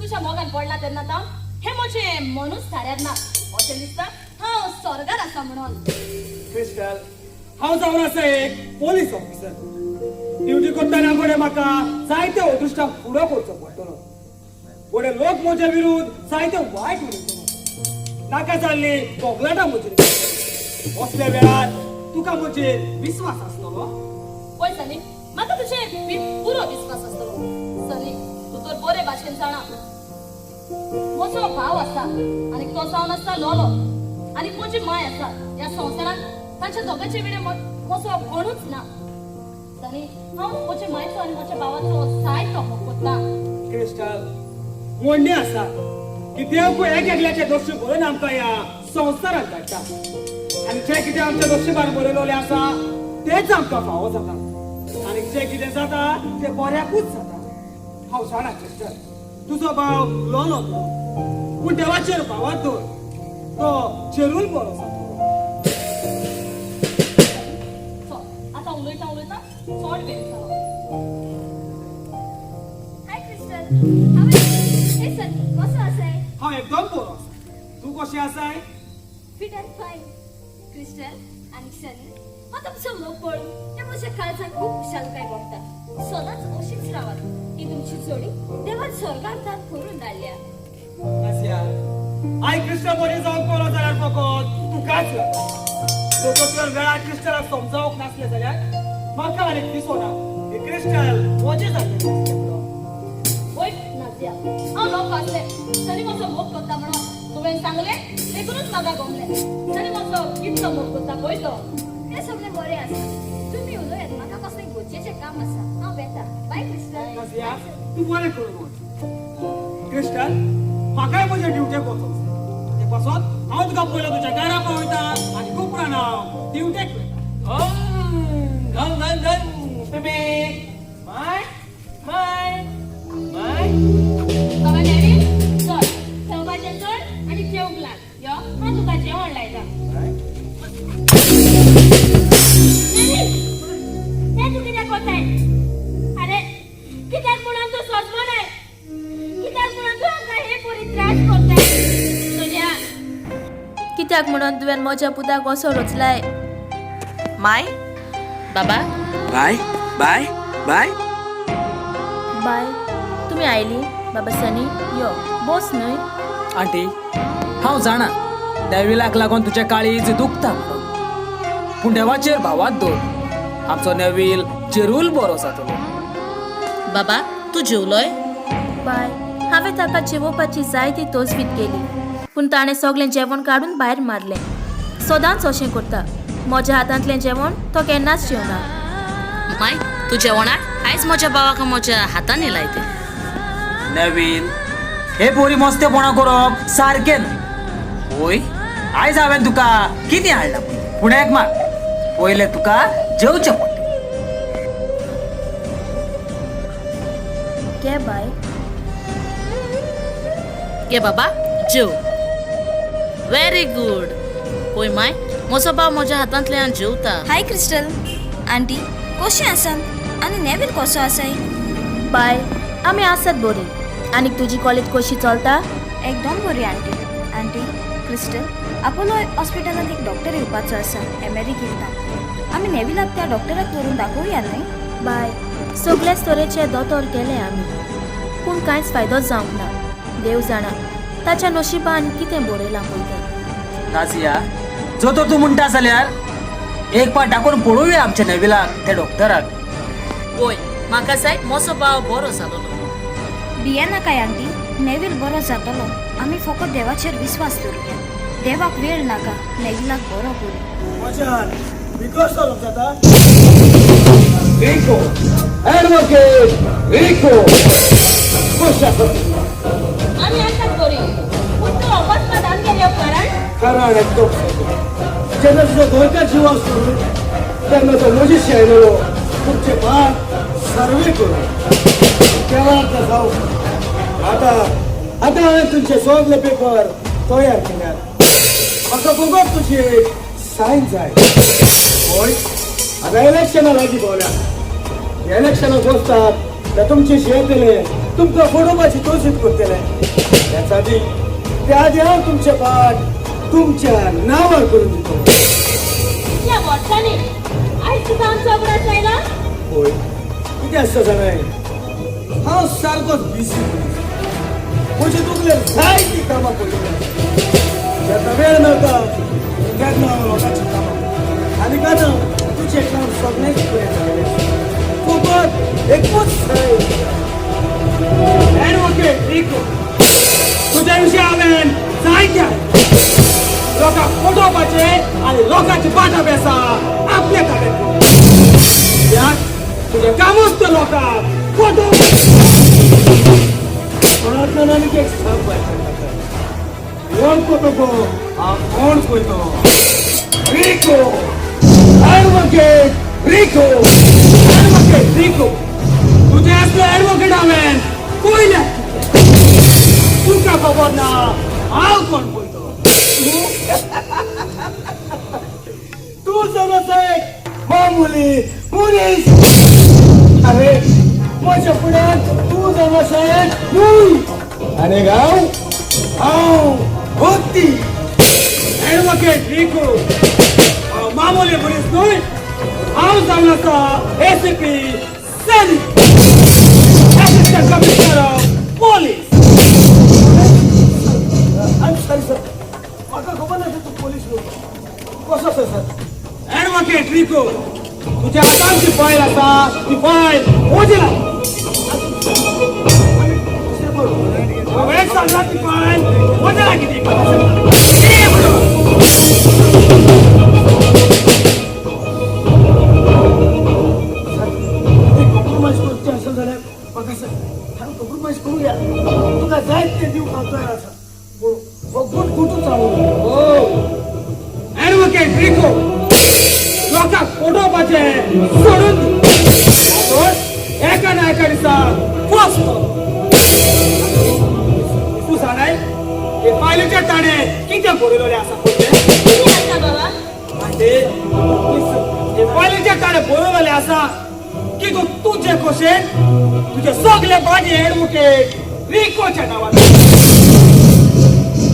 तुज्या मोगान पडला तेन्ना तावन हे म्हजें मनूच थाऱ्यार ना. अशें दिसता हांव स्वर्गार आसा म्हणून. क्रिस्टल, हांव जावन आसा एक पोलीस ऑफिसर. ड्युटी करतना गोडे म्हाका जायते अदृश्टाक फुडो करचो पडटलो. गोडे लोक म्हजे विरुद्ध जायते वायट उलयतलो, नाका जाल्ली बोगलाटां म्हजेर करतलो. असल्या वेळार तुका म्हजेर विस्वास आसतलो? पळय सनी, म्हाका तुजेर पुरो विस्वास आसतलो. सनी, तूं तर बरे भाशेन जाणा, म्हजो भाव आसा आनी तो जावन आसा लोलो आनी म्हजी माय आसा. ह्या संवसारांत तांच्या दोगांचे विणे म्हजो कोणूच ना. सनी, हांव म्हजे मायचो आनी म्हज्या भावाचो जायतो मोग करता. क्रिस्टल, म्हणणें आसा की देव एक एकल्याचे दोशी बरोवन आमकां ह्या संवसारांत धाडटा आनी जें कितें आमच्या नशिबान बरयलेलें आसा तेंच आमकां फावो जाता आनी जें कितें जाता तें बऱ्याकूच जाता. हांव जाणा क्रिस्टल, तुजो भाव लोलो तो, पूण देवाचेर भावात दवर, तो जरूर बरो जातलो. चल, आतां उलयता उलयता चड वेळ जालो. हाय crystal, how are you? Hey Sunny, कसो आसाय? हांव एकदम बरो आसा. तूं कशें आसाय? Fit and fine. Crystal आनी सनी, हांव तुमचो मोग पळोवन ते म्हज्या काळजाक खूब खुशालकाय भोगता. सदांच अशीच रावात. ही तुमची जोडी देवान स्वर्गार दान करून धाडल्या. नासिया, I Crystal बरें जावंक बरो जाल्यार फकत तुकाच लागता. दोतोर वेळार क्रिस्टलाक समजावंक नासलें जाल्यार म्हाका आनीक दिसना की क्रिस्टल म्हजें जातलें. वय नाजिया, हांव लोक आसलें सनी म्हजो मोग करता म्हणून. तुवें सांगलें देखूनच म्हाका गमलें. सनी म्हजो कितलो मोग करता पळय तो. तें सगळें बरें आसा, तुमी उलयात. म्हाका कसलें गरजेचें काम आसा, हांव वेता. बाय क्रिस्टल. नासिया, तूं बरें करून वच. क्रिस्टल, म्हाकाय म्हजे ड्युटेक वचोंक जाय. ते पासत हांव तुका पयलो तुज्या घरा पावयता आनी उपरांत हांव ड्युटेक वयता. घन घन घन बेबी my my my. बाबा डॅडी, चल जेवपाचें चल आनी जेवंक लाग. यो, हांव तुका जेवण लायता. डॅडी, हें तूं कित्याक कोताय? आरे, कित्याक म्हणून तूं सोंसमनाय? कित्याक म्हणून तूं आमकां हे पोरी त्रास करताय? सोनिया. कित्याक म्हणून तुवें म्हज्या पुताक असो रचलाय? माय, बाबा. बाय बाय बाय. बाय, तुमी आयली? बाबा सनी, यो, बोस न्हय. आंटी, हांव जाणा नेविलाक लागून तुजें काळीज दुखता म्हणून, पूण देवाचेर भावात दवर, आमचो नेवील जरूर बरो जातलो. बाबा, तूं जेवलोय? बाय, हांवें ताका जेवोवपाची जायती तजवीज केली, पूण ताणें सगळें जेवण काडून भायर मारलें. सदांच अशें करता. म्हज्या हातांतलें जेवण तो केन्नाच जेवना. माय, तूं जेवणाक आयज म्हज्या भावाक म्हज्या हातांनी लायते. नेवील, हे पोरी मस्तेपणां करप सारकें न्हय. पळय, आयज हांवें तुका कितें हाडलां पळय. पूण एक मात, पयलें तुका जेवचें पडटलें. घे बाय. गे बाबा, जेव. Very good. पळय माय, म्हजो भाव म्हज्या हातांतल्यान जेवता. हाय क्रिस्टल आंटी, कशें आसात आनी नेवील कसो आसाय? बाय, आमी आसात बरी. आनीक तुजी कॉलेज कशी चलता? एकदम बरी आंटी. आंटी, क्रिस्टल, अपोलो हॉस्पिटलांत एक डॉक्टर येवपाचो आसा अमेरिकेंतल्यान. आमी नेविलाक त्या डॉक्टराक व्हरून दाखोवया न्हय? बाय, सगळेच तरेचे दोतोर केले आमी, पूण कांयच फायदो जावंक ना. देव जाणा ताच्या नशिबान कितें बरयलां पळय तें. नाजिया, जो तर तूं म्हणटा जाल्यार एक पाट दाखोवन पळोवया आमच्या नेविलाक त्या डॉक्टराक. पळय, म्हाका जाय म्हजो भाव बरो जालोलो. भियेनाकाय आंटी, नेवील बरो जातलो. आमी फकत देवाचेर विस्वास दवरुया. देवाक वेळ नाका नेविलाक बरो करूं. म्हज्यान विकास जाता. रिको, ॲडव्होकेट रिको, खुश आसा? आमी आसात बरी, पूण तूं अकस्मात आमगेर येवप कारण? कारण एकदम सोंपें. जेन्ना तुजो गोंयकार जिवाक सोडून तेन्ना तो म्हजीशी आयलेलो तुमचे भाग सर्वे करून केला जावं. आतां आतां हांवें तुमचे सगळे पेपर तयार केल्यात. म्हाका फकत तुजी एक सायन जाय. हय, आतां इलेक्शनां लागीं पावल्या. इलेक्शनाक वचतात ते तुमचे येतले. तुमकां फटोवपाची तोसीत करतले. त्याच आदी त्या आदी हांव तुमचे पाट तुमच्या नांवार करून दितलो. इतल्या वर्सांनी आयज तुका आमचो उगडास आयला? पळय कितें आसता जाणाय, हांव सारकोच बिजी. म्हजे तुगले जायतीं कामां पडलेलीं. जेन्ना वेळ मेळटा तेन्ना हांव लोकांची कामां करता. आनी आतां तुजें काम सगळेंच पुरें जालेलें आसा. फकत एकूच एडवोकेट रिको, तुज्या विशीं हांवें जायते लोकांक फटोवपाचे आनी लोकांची पाटां बेसां आपल्या ताब्यांत घेवपाचें. कित्याक तुजें कामूच तें लोकांक फटोवपाचें. पण आतां आनीक एक सांग भायर पडटा. वळखो गो हांव कोण पळय तो. रिको, एडवोकेट रिको, एडवोकेट रिको. तुजें असले एडवोकेट हांवें पयल्या. तुका खबर ना हांव कोण पळय तो. तूं जावन एक मामुली मनीस. अरे म्हज्या फुड्यान तूं जावन एक मूय आनी हांव हांव हत्ती. एडवोकेट रिको, हांव मामुली मनीस न्हय. हांव जावन आसा ACP Sunny, assistant commissioner of police. I am sorry sir, म्हाका खबर नासलें तूं पोलीस म्हणून. कसो आसा सर? एडवोकेट रिको, तुज्या हातान जी फायल आसा ती फायल म्हजे लागीं. हांवें सांगला ती फायल म्हजे लागीं दी. कॉम्प्रोमायज करचें आसत जाल्यार म्हाका सांग, हांवें कॉम्प्रोमायज करूया. तुका जाय तें दिवंक हांव तयार आसा, पूण हो गुट गुटूच हांव. एडवोकेट रिको, लोकांक फटोवपाचें सोडून दी. तर एका ना एका दिसा फसतो तूं. जाणाय हे फायलीचेर ताणें कितें बरयलेलें आसा पळय तें? कितें आसा बाबा? आनी हे फायलीचेर ताणें बरयलेलें आसा की तूं तुजे खोशेन तुजे सगळे बाजी एडवोकेट रिकोच्या नांवान.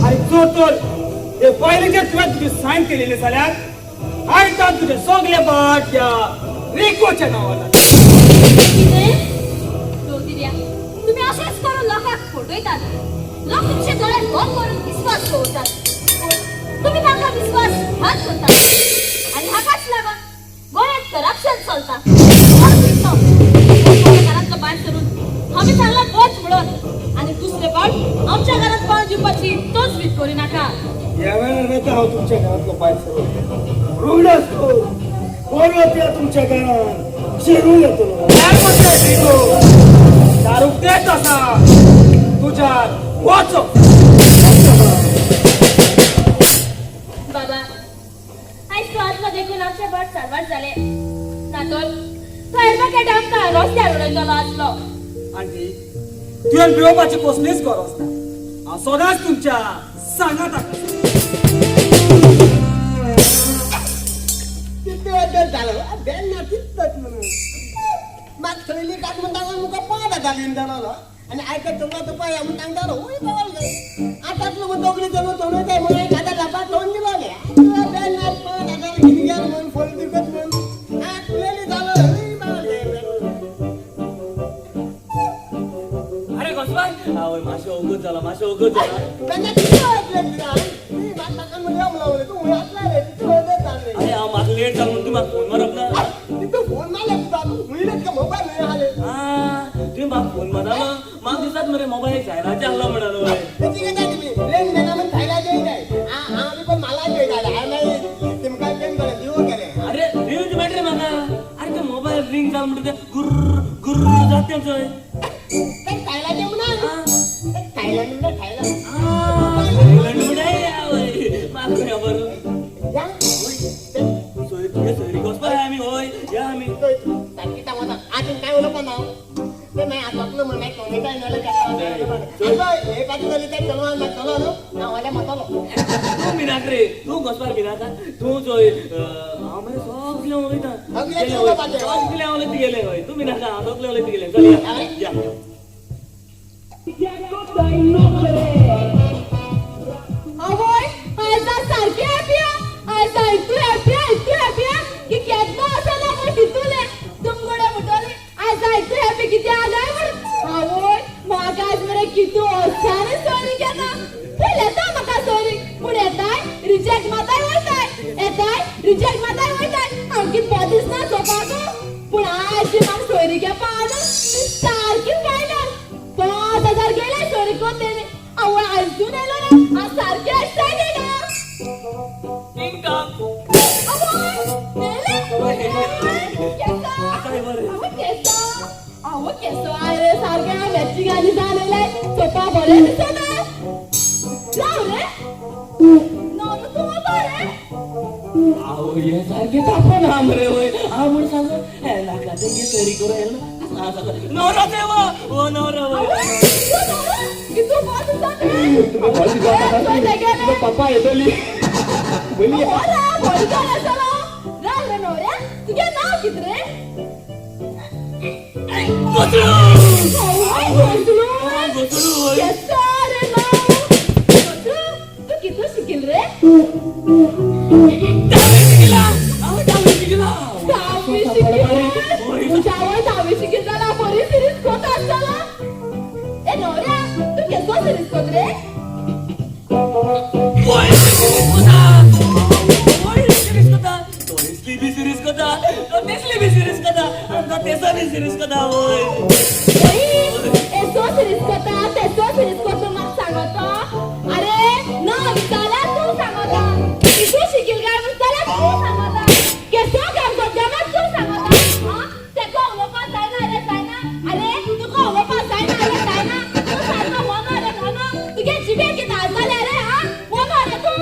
आनी जर तर हे फायलीचेर तुवें तुजी सायन केलेली जाल्यार आयतान तुजे सगळे बाट त्या रिकोच्या नांवान. कितें ज्योतिर्या, तुम्ही अशेंच करून लोकांक फटयतात. लोक तुमचे दोळे बंद करून विस्वास दवरतात, पूण तुम्ही तांकां विस्वास घात करतात आनी हाकाच लागून गोंयांत करप्शन चलता. घरांतलो भायर सरून आमी सांगला वच म्हणून आनी दुसरे पावट आमच्या घरांत पावल दिवपाची तजवीज करिनाका. ह्या वेळार वेता हांव तुमच्या घरांतलो भायर सरून. रोगडोच तो परत या तुमच्या घरात शिरून येतलो. दार उक्तेच आसा, तुज्या वचो. बाबा, आयज तूं आसलो देखून आमचे भट सारवार जाले. ना तर तो एडवोकेट आमकां रस्त्यार उडयतलो आसलो. आंटी, तुवें भिवपाची कसलीच गरज ना. हांव सदांच तुमच्या सांगाताक आसा. तितले वाजत जालो बेन ना तितलोच म्हणून मात थंयली कात म्हणटा मुका पांच घालीन जालो आनी आयकत तुमकां तुका या म्हण सांगतालो. वय बरोबर आतां तुका दोगली जण तोंड म्हणून एखादा लापा तोंड दिलो बेन ना 5000 कितें गेलो म्हणून फोन दिकत म्हणून आतलेली जालो. अरे घोसबाय, आवय मातशें वगत जाला, मातशें वगत जाला. तेन्ना कितें वाजले तुका ती म्हाका ताका म्हणून तूं वय आसला रे तितू वगत जालें. अरे हांव म्हाका लेट जालो म्हणून तूं म्हाका फोन मारप ना? तितू फोन मारले तुका तूं हुंयलेच का मोबायल हुंय आले. तुवें म्हाका फोन मारलो, म्हाका दिसतात मरे मोबायल सायराचे आहलो म्हणून. तेची कितें तुमी लेन मॅना म्हण सायराचे येयताय. हांव बी पण मालाचे येयताले. हांवें मागीर तेमकां पेन केलें दिवो केलें. अरे रेंज मेळटा रे म्हाका. अरे ते मोबायल रिंग जाल म्हणटा ते गुर्र गुर्र जाता तें चोय. ते थायलंड म्हणा, थायलंड म्हणा, थायलंड. थायलंड म्हणा. आवय म्हाका खबर. या सोय तुगे सोयरी वचपा जाय आमी. हय या आमी. सारकी सांगता आजून काय उलोवपा ना ते मागीर आतांतलो म्हण मागीर कोणी काय नाल्यार हे पाटी जाली ते चलवा मागतलो न्हू हांव जाल्यार मातलो. तूं भिनाक रे, तूं घोसपार भिनाका. तूं चोय हांव मरे सगळें उलयता, सगळें उलयता तिगेलें. हय तूं भिनाका, हांव सगळें उलयता तिगेलें. चल या या. आवय आयज सारकी हॅपी आयज इतू हॅपी इतू हॅपी की केन्ना आसना पळय तितूले तुमगडे म्हणटली आयज इतू हॅपी कितें आगाय म्हण. आवय म्हाका आयज मरे कितू वर्सांनी सोयरीक येता पूण येता म्हाका सोयरीक पूण येताय रिजेक्ट माताय वयताय येताय रिजेक्ट माताय वयताय. हांव कितें बरें दिसना चोवपाक पूण आयज जी म्हाका सोयरीक येवपा न्हू ती सारकी फायनल. 5000 गेले सोयरीक कोण तेणी. आवय आयजून येयलो रे आज सारकें एक्सायटेड. आवय केसो आयले सारकें मॅचींग आनी जालें चोवपा बरें दिसना. राव रे न्हवरो तूं वता रे. आवय हे सारकें तापन आहा मरे वय. हांव म्हूण सांगो हे नाका तें गे तरी करून येयलो न्हवरो देवा ओ न्हवरो वय. तूं न्हवरो कितू बरो दिसता रे. पप्पा येतली बोली. बरी जाल आसलो. राव रे न्हवऱ्या तुगें नांव कितें रे? केसो रे नांव तूं कितू शिकील रे? धावी शिकील. तुज्या आवय धावी शिकील जाल्यार बरी सिरीज कोत आसतलो. ए न्हवऱ्या तूं केसो सिरीज कोत रे? एसो सिरीज कोता तेसो सिरीज कोता म्हाका सांगता. अरे ना विचारल्यार तूं सांगता. कितू शिकील काय म्हण जाल्यार तूं सांगता. केसो काम करता मात तूं सांगता. आं तेका उलोवपाक जायना रे जायना. अरे तुका उलोवपाक जायना रे जायना. तूं सारको मोनो रे मोनो. तुगे जिबेक कितें आसलें रे. आं मोनो रे तूं.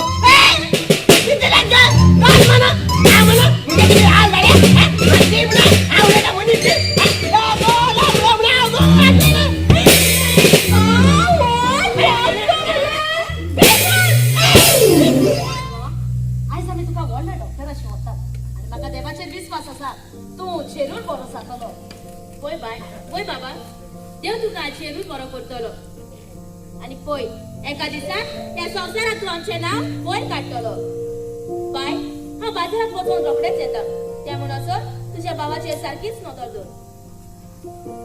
आयज आमी तुका व्हडलो डॉक्टर अशें वतात आनी म्हाका देवाचेर विस्वास आसा तूं चेरूर बरो जातलो. पळय बाय पळय बाबा देव तुका चेरूर बरो करतलो आनी पळय एका दिसा ह्या संवसारांत तूं आमचें नांव वयर काडटलो. बाय हांव बाजारांत वचून रोखडेंच येता त्या म्हणसर तुज्या भावाचेर सारकीच नदर दवर.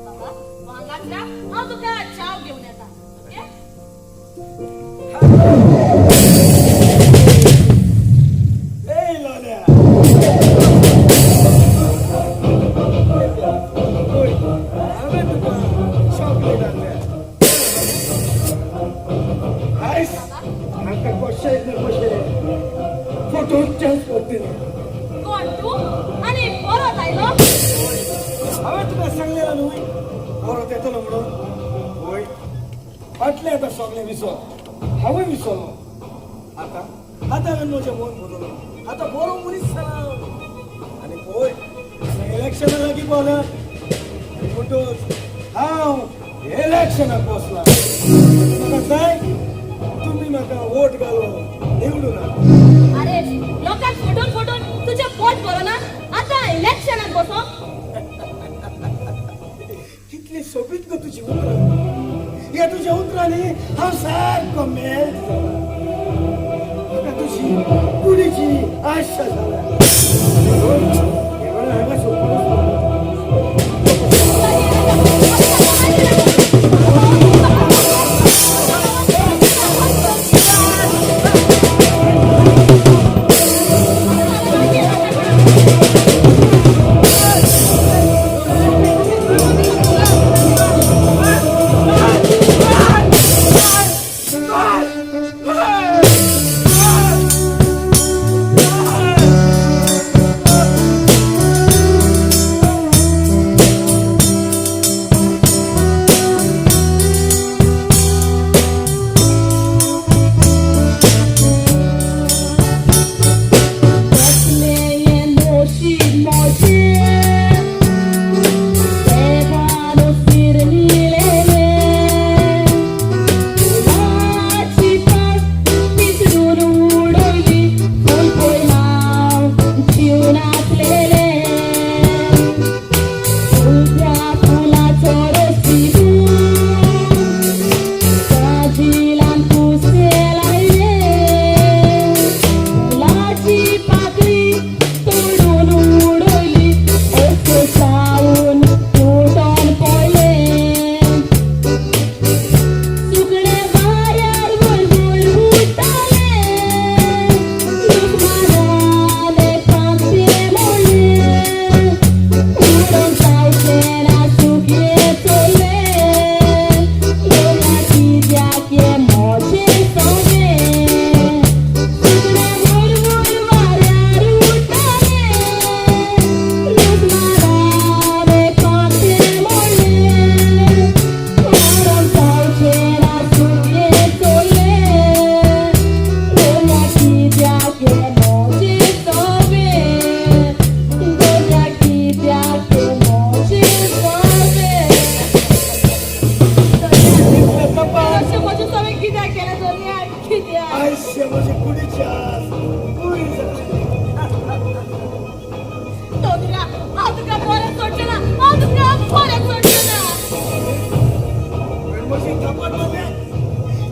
बाबा तूं हांगाच राव हांव तुका च्याव घेवन येता. ओके? फोटो चेंज करतले. कोण तूं आनी परत आयलो? हांवें तुका सांगलें न्हय परत येतलो म्हणून. वय फाटलें आतां सगळें विसर. हांवूय विसरलो. आतां आतां हांवें म्हजें मन बदललो. आतां बरो मनीस जाला. आनी पळय इलेक्शना लागीं पावल्या आनी म्हणटच हांव इलेक्शनाक बसला. म्हाका जाय तुमी म्हाका वोट घालून निवडून. अरे लोकांक फटोवन फटोवन तुजें पोट भरना आतां इलेक्शनाक बसो. कितली सोबीत गो तुजी उतरां. ह्या तुज्या उतरांनी हांव सारको मेल्ट जाला. म्हाका तुजी कुडीची आशा जाला. हांगा सोडून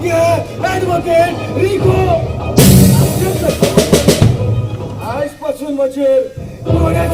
मुगे ॲडव्होकेट रिको. आजपासून म्हजेर कोणेच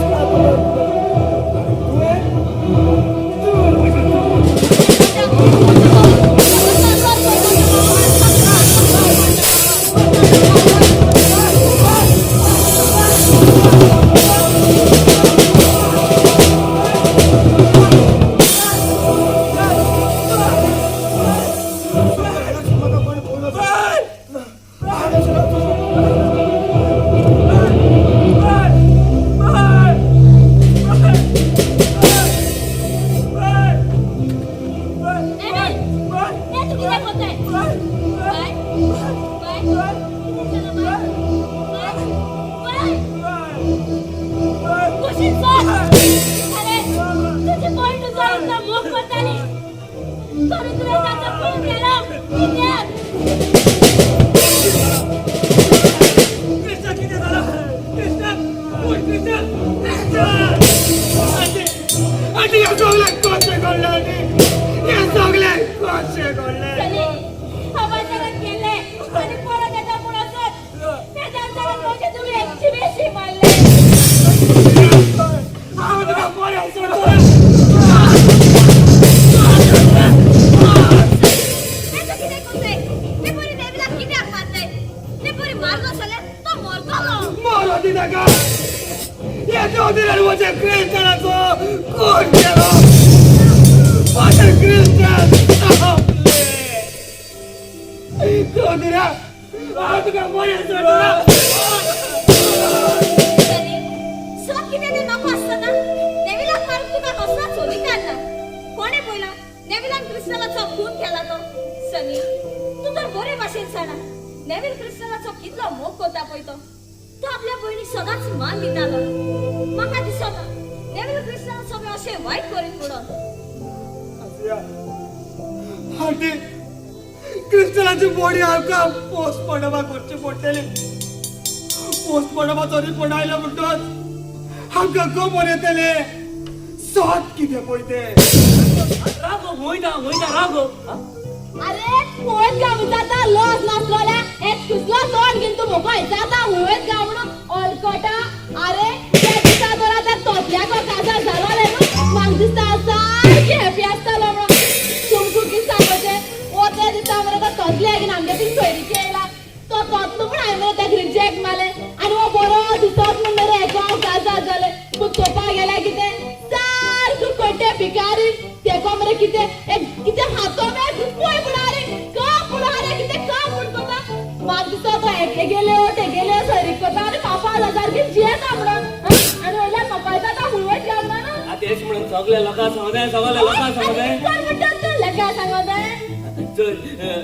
क्रिस्टलाची बॉडी आमकां पोस्टमॉर्टमाक व्हरची पडटली. पोस्टमॉर्टमाचो रिपोर्ट आयलो म्हणटच आमकां खबर येतलें सत कितें पळय तें. रागो वयता वयता रागो. अरे वयत गांव जाता लॉस नासलोल्या एक कुसलो तोंड घेवन तूं म्हाका विचारता वयत गांव म्हणून अलकटा. अरे त्या दिसा तर आतां तोतल्याको काजार जालो रे न्हू, म्हाका दिसता सारकें हॅपी आसतलो म्हणून. तुमकां कितें सांगपाचें, ओ त्या दिसा मरे तो तोतले घेवन आमगे ती सोयरीकी येयला, तो तोतलो म्हूण हांवें मरे ताका रिजेक्ट मारलें आनी हो बरो दिसत म्हूण मरे हेको हांव काजार जालें. पूण चोवपाक गेल्यार कितें सारको कोटे भिकारी तेको मरे कितें एक कितें हातो पळय म्हणा रे काम म्हणा रे कितें काम म्हूण कोता. म्हाका दिसता तो हेगेल्यो तेगेल्यो सोयरीक कोता आनी 5,000 घेवन जियेता म्हणून आनी वयल्यान पप्पायता तो हुळवट घालना न्हू. तेच म्हणून सगळे लोकांक सांगों सगळे लोकांक सांगों म्हणटा तूं लोकांक सांगों. चल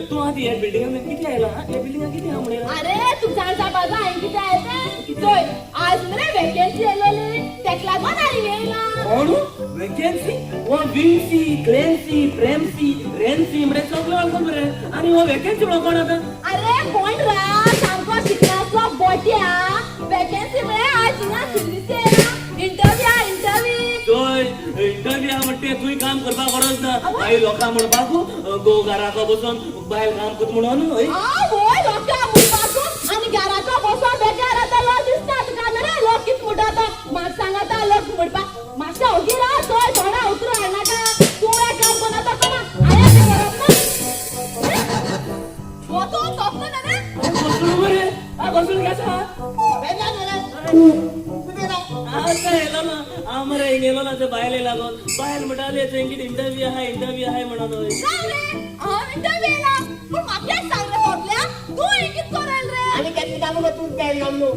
तूं आतां ह्या बिल्डिंगान कितें आयला? ह्या बिल्डिंगान कितें आहा म्हणून? अरे तूं जाण सांगपाचो हांवें कितें आयलें चोय, आज मरे वेकेन्सी येयलोली तेका लागून हांवें येयला. कोण वेकेन्सी? हो विन्सी क्लेन्सी प्रेमसी रेन्सी म्हळ्यार सगळें वळखून मरे. आनी हो वेकेन्सी म्हणून कोण आतां? अरे कोण रा सामको शिकनासलो बोट्या वेकेन्सी म्हळ्यार आज हिंगा सुर्वीस येयला. इंटरव्यू इंटरव्यू चोय इंटरव्यू म्हणटे तुवें काम करपाक गरज ना. मागीर लोकांक म्हणपाक गो घराको बसून बायल काम करता म्हणून. हय वय लोकांक म्हणपाक आनी घराको बसून बेकार आतां लोक दिसता तुका न्हू लोक कितें म्हणटा तो म्हाका सांगता लोक म्हणपाक. मातशें ओगी राव चोय तोंडा उतरू हाडनाका. तूं हें काम करना तो कोणा हांवें तें करप ना. हो तूं सोंपलो ना रे? मरे कसलो आसा हांव मरे हिंग येयलो ना ते बायले लागून. बायल म्हणटाली थंय कितें इंटरव्यू आहा इंटरव्यू आहाय म्हणून. हांव इंटरव्यू येयला पूण म्हाका एक सांग रे पोटल्या, तूं हिंग कितें करून रे? आनी केन्ना काम तूं येयला न्हू?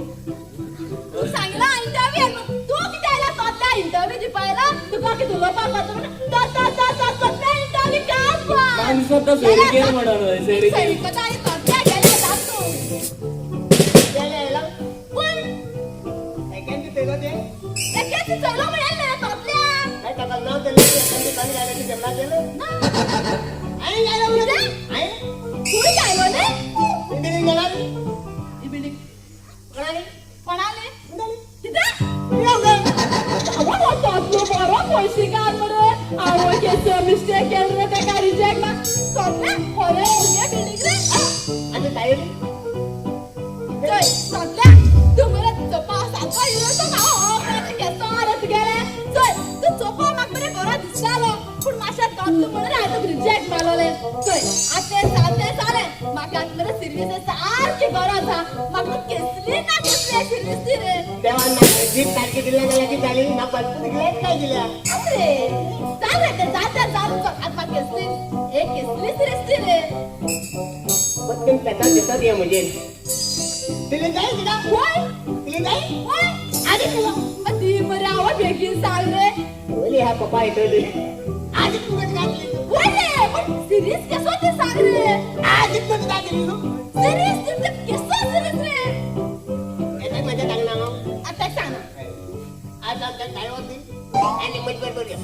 तूं सांगला इंटरव्यू येयला, तूं कितें आयला तोतल्या इंटरव्यू दिवपा येयला? तुका कितें उलोवपाक वता म्हणून तोतल्या इंटरव्यू काम माणसो तो सोयरीकेर म्हणून. सोयरीक आनी तोतल्या गेल्या जात तूं येयला पूण वेकेन्सी चलो म्हणलें तोतल्या. काय ताका नांव दिलें वेकेन्सी पाणी आयलें की जमला गेलं ना हांवें आयलो म्हणून हांवें तूं आयलो न्ही? ही बिल्डिंग जाणा ही बिल्डिंग कोणाली? कोणाली? कितें? आवय तोतलो बरो पयशेकार मरे. आवय केसो मिस्टेक केलो रे तेका रिजेक्ट मा. तोतल्या खरें मुगे बिल्डिंग रे. जाईल. चोय सोदल्या तूं मरे चोपा सारको येयलो तो हांव केसो रे तुगेले. चोय तूं चोपा म्हाका बरें बरो दिसतालो पूण मातशें गातलो म्हणून हांवें तुका रिजेक्ट मारलोलें. चोय आतां सारकें जालें म्हाका आतां मरे सिर्वीस सारकी गरज आसा. म्हाका केसली ना केसली सिर्वीस ती रे. देवान म्हाका जीप सारकी दिल्या जाल्यार कितें जाली? म्हाका भरपूर गिरायक काय दिल्या. अरे चाल रे तें जाता चाल आतां म्हाका केसली एक केसली सिर्वीस ती रे. पटकन पेतान दितात ये म्हजेर. तिले जाय तुका? वय तिले जाय? वय आनी तुका ती मरे आवय बेगीन सांग रे. ओली ह्या पप्पा येतली. आजी तुका काय दिली? वय रे पण सिरीज केसो ती सांग रे. आजी तुका काय दिली तू? सिरीज तुमचे केसो सिरीज रे. येतात म्हज्या सांगना हांव. आतां सांग. आज आमच्या काय वरती आनी म्हजे बरोबर यो.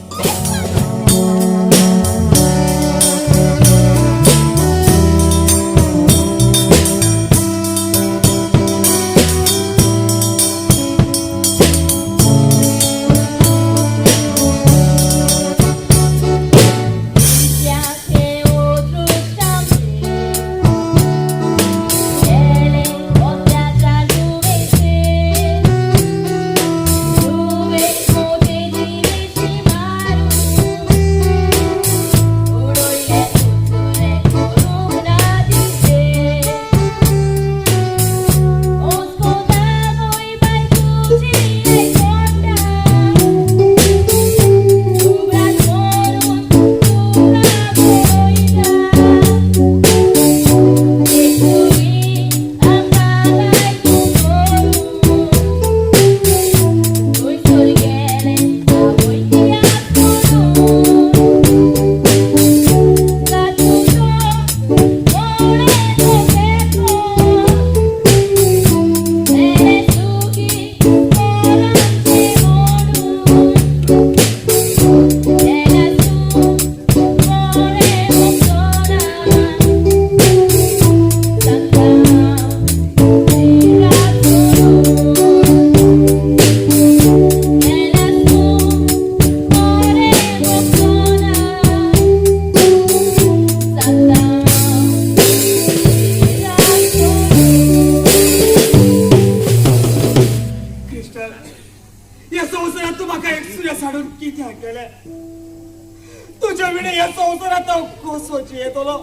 तुझ्या विणे ह्या संवसारात हांव कसो जियेतलो?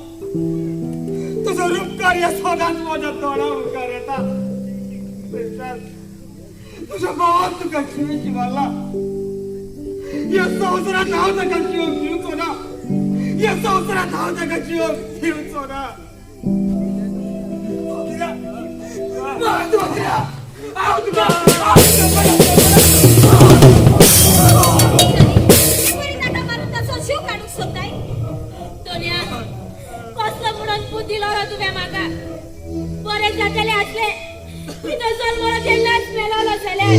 तुजो रुपकार ह्या सदांच म्हज्या तोंडा मुखार येता. तुज्या भावान तुका जिवेशी मारला. ह्या संवसारात हांव ताका जिवंक दिवचो ना. ह्या संवसारात हांव ताका जिवंक दिवचो ना. हांव तुका कसलो म्हणून बुद्धी दिलो तुवें म्हाका. बरें जातलें आसलें तिचो जल्म तेन्नाच मेलोलो जाल्यार.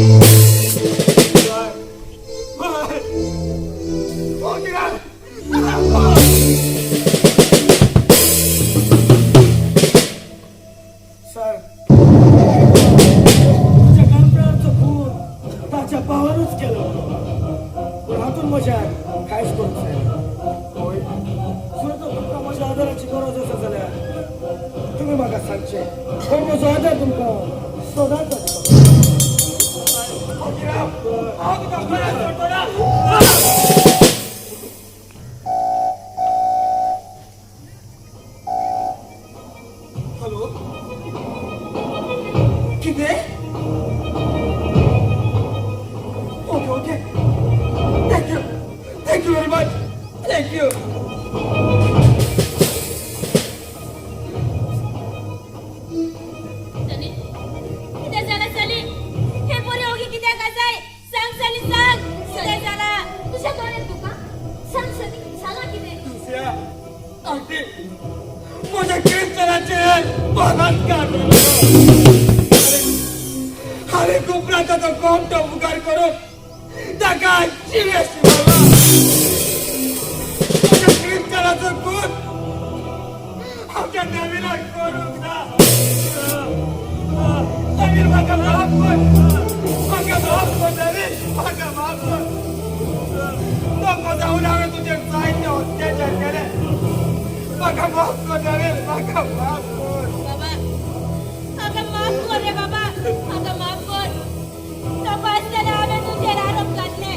सर तुझ्या कामप्रांचो खून ताच्या भावानूच केलो. पूण हातून म्हज्या कांयच करूंक जायना. हय जर तर तुमकां म्हज्या आदाराची गरज आसा जाल्यार तुमी म्हाका सांगचें. पूण म्हजो आदार तुमकां सदांच आसतलो. हॅलो कितें? Okay okay thank you thank you very much thank you. Sunny कितें जालां सनी? हे पोरी ओगी कित्याक आसाय? सांग सनी सांग कितें जालां? तुज्या दोळ्यात तुका सांग सनी जालां कितें? दुसऱ्या आंटी म्हज्या क्रिस्टलाचेर बलात्कार जालो. हांवें उपरांत ताचो गोमटो मुखार करून ताका जिवेशी मारला. म्हज्या क्रिस्टलाचो खून आमच्या नवीनाक करूंक ना. नवीन म्हाका माफ कर. म्हाका माफ कर नवीन. म्हाका माफ कर. नको जावन हांवें तुजेर जायते अत्याचार केले. म्हाका माफ कर नवीन. म्हाका माफ कर. बाबा म्हाका माफ कर रे बाबा, म्हाका माफ कर. तपासतना हांवें तुजेर आरोप घातले,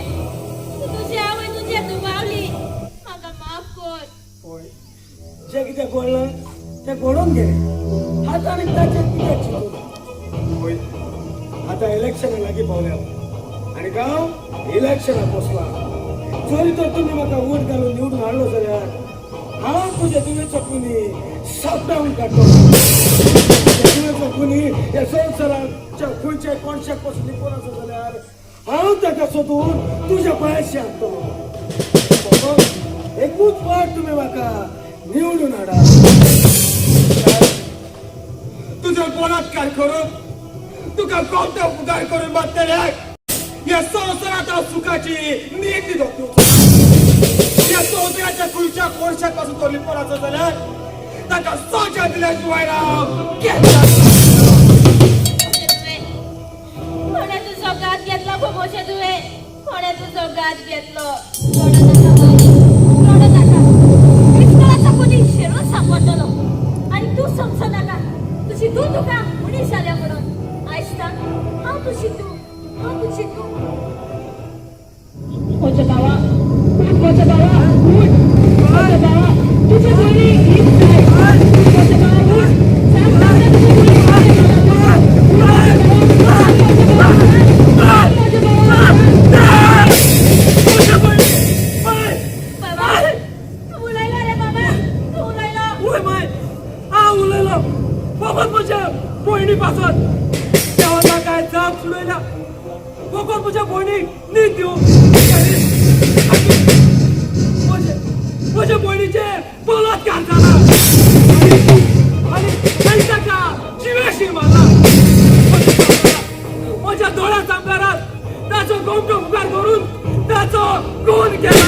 तुजी आवय तुजेर दुबावली, म्हाका माफ कर. पळय, जें कितें घडलां तें घडोवन गेलें, आतां आनी ताचेर कित्याक चिंतूं? पळय, आतां इलेक्शना लागीं पावल्या आनी गांव इलेक्शनाक बसला. जरी तर तुमी म्हाका वोट घालून निवडून हाडलो जाल्यार हांव तुज्या धुवेचो खुनी सापडावन काडटलो. तुज्या धुवेचो खुनी ह्या संवसाराच्या खंयच्याय कोणशाक पसून लिपून आसा जाल्यार हांव ताका सोदून तुज्या पांयाशी हाडटलो. एकूच फावट तुमी म्हाका निवडून हाडा. तुजो बलात्कार करून तुका कोणतो उपकार करून मारतल्याक ह्या संवसारांत हांव सुखाची न्हीद दितो. ह्या संवसाराच्या खंयच्या कोळशाक पासून तो लिपून आसा जाल्यार ताका सजा दिल्या शिवाय हांव केन्ना. कोणें तुजो घात घेतलो गो मोशे तुवें? कोणें तुजो घात घेतलो? रडो नाका बाय, रडो नाका. क्रिस्तावाचो खुनी शेणून सांपडटलो आनी तूं समजो नाका तुजी धूव तुका मनीस जाल्या म्हणून. आयज हांव तुजी धूव, हांव तुजी धूव. म्हज्या भावा, उठ म्हज्या भावा, उठ म्हज्या भावा, तुजे भयणीक हीच जाय. उठ म्हज्या भावा, उठ. सांग सांग तुजे भयणीक. म्हज्या भावा, उठ म्हज्या भावा, बाबा, तूं उलयलो रे बाबा, तूं उलयलो. वय माय, हांव उलयलो फकत म्हज्या भयणी पासत. देवा काय जाप सुणयल्या, फकत म्हज्या भयणीक न्हीद दिवं. म्हज्या भयणीचे बलात्कार जाला आनी आनी ताका जिवेशी मारला. म्हज्या दोळ्या सामकारात ताचो गोमटो उपकार करून ताचो खून केला.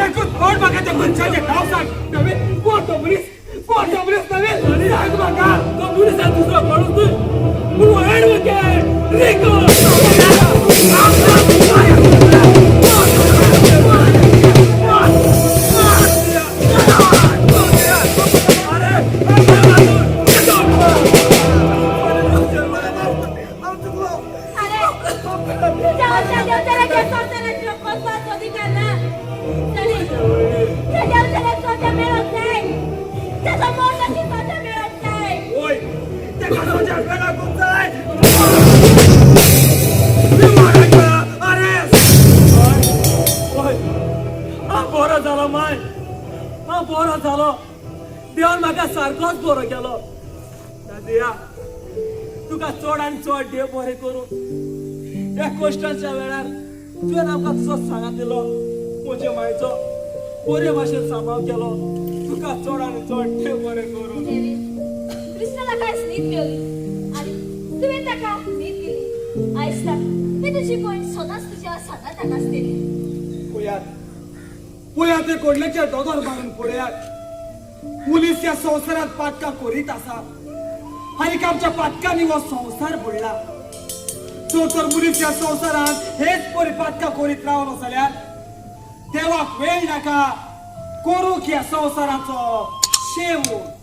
एकूच फावट म्हाका त्या मनशाचें नांव सांग. नवीन, कोण तो मनीस? कोण तो मनीस नवीन, सांग म्हाका. तो मनीस दुसरो कोणूच न्हय पूण एडवोकेट रिको. अरे जाऊ, देवताला संवसाराचो कसलोच अधिकार ना. चली, त्या देवताला सजा मेळत जाय, ताचो मरणाची सजा मेळत जाय. वय, ताका सजा मेळोंक जाय. अरे वय, हांव बरो जालो माय, हांव बरो जालो. देवान म्हाका सारकोच बरो केलो. दादया, तुका चड आनी चड देव बरें करूं. ह्या कश्टाच्या वेळार तुवें आमकां तुजो सांगात दिलो, म्हजे मायचो बरे भाशेन सांबाळ केलो. तुका चड आनी चड देव बरें करूं. क्रिस्ताला कांयच न्हीद मेवली आनी तुवें ताका न्हीद दिली. आयज ही तुजी भयण सदांच तुज्या सांगाताक आसतली. पळयात, पळयात, ते कोडल्याचेर दोदोर मारून पळयात. पुलीस ह्या संवसारांत पातकां करीत आसा आनी आमच्या पातकांनी हो संवसार बुडला. जर तर मनीस ह्या संवसारांत हेच परी पातकां करीत रावलो जाल्यार देवाक वेळ नाका करूंक ह्या संवसाराचो शेवट.